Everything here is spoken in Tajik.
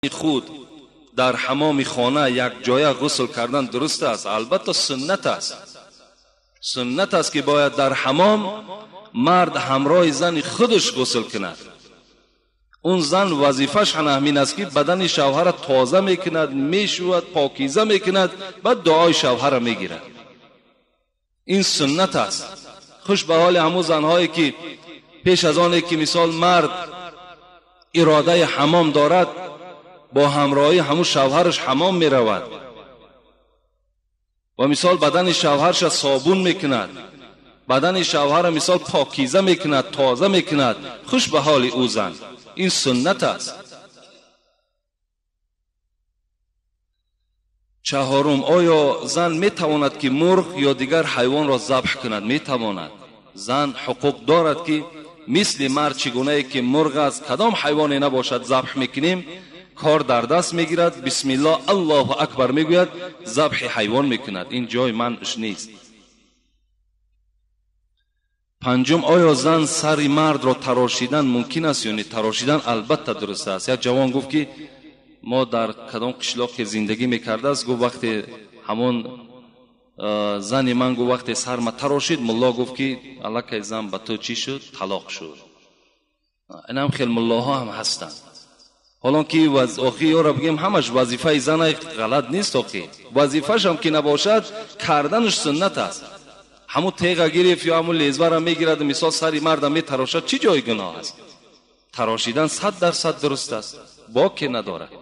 Худ дар ҳамоми хона як ҷоя ғусл кардан дуруст аст? Албатта суннат аст. Суннат аст ки бояд дар ҳамом мард ҳамроҳи зани худаш ғусл кунад. Он зан вазифааш ҳамин аст ки бадани шавҳара тоза мекунад, мешӯяд, покиза мекунад, баъд дуои шавҳара мегирад. Ин суннат аст. Хуш ба ҳоли ҳамун занҳое ки пеш аз оне ки мисол мард иродаи ҳамом дорад, бо ҳамроҳии ҳамун шавҳараш ҳамом меравад ва мисол бадани шавҳарша собун мекунад, бадани шавҳара мисол покиза мекунад, тоза мекунад. Хуш ба ҳоли ӯ зан. Ин суннат аст. Чаҳорум, оё зан метавонад ки мурғ ё дигар ҳайвонро забҳ кунад? Метавонад. Зан ҳуқуқ дорад ки мисли мард чӣ гунае ки мурғ аст, кадом ҳайвоне набошад забҳ мекунем, кор дар даст мегирад, бисмиллоҳ аллоҳу акбар мегӯяд, забҳи ҳайвон мекунад. Ин ҷои манъш нест. Панҷум, оё зан сари мардро тарошидан мумкин аст ё не? Тарошидан албатта дуруст аст. Як ҷавон гуфт ки мо дар кадом қишлоқе зиндагӣ мекардааст, гуфт вақте ҳамон зани ман гуфт вақте сарма тарошид, мулло гуфт ки аллакай зан ба ту чӣ шуд? Талоқ шуд. Инам хел муллоҳо ҳам ҳастанд. Ҳолон ки охи ёро бигем ҳамаш вазифаи зана ғалат нест, охи вазифашам ки набошад карданаш суннат аст. Ҳамун теға гирифт ё ҳамун лезвара мегирад, мисол сари марда метарошад, чӣ ҷои гуноҳ аст? Тарошидан 100% дуруст аст, боке надорад.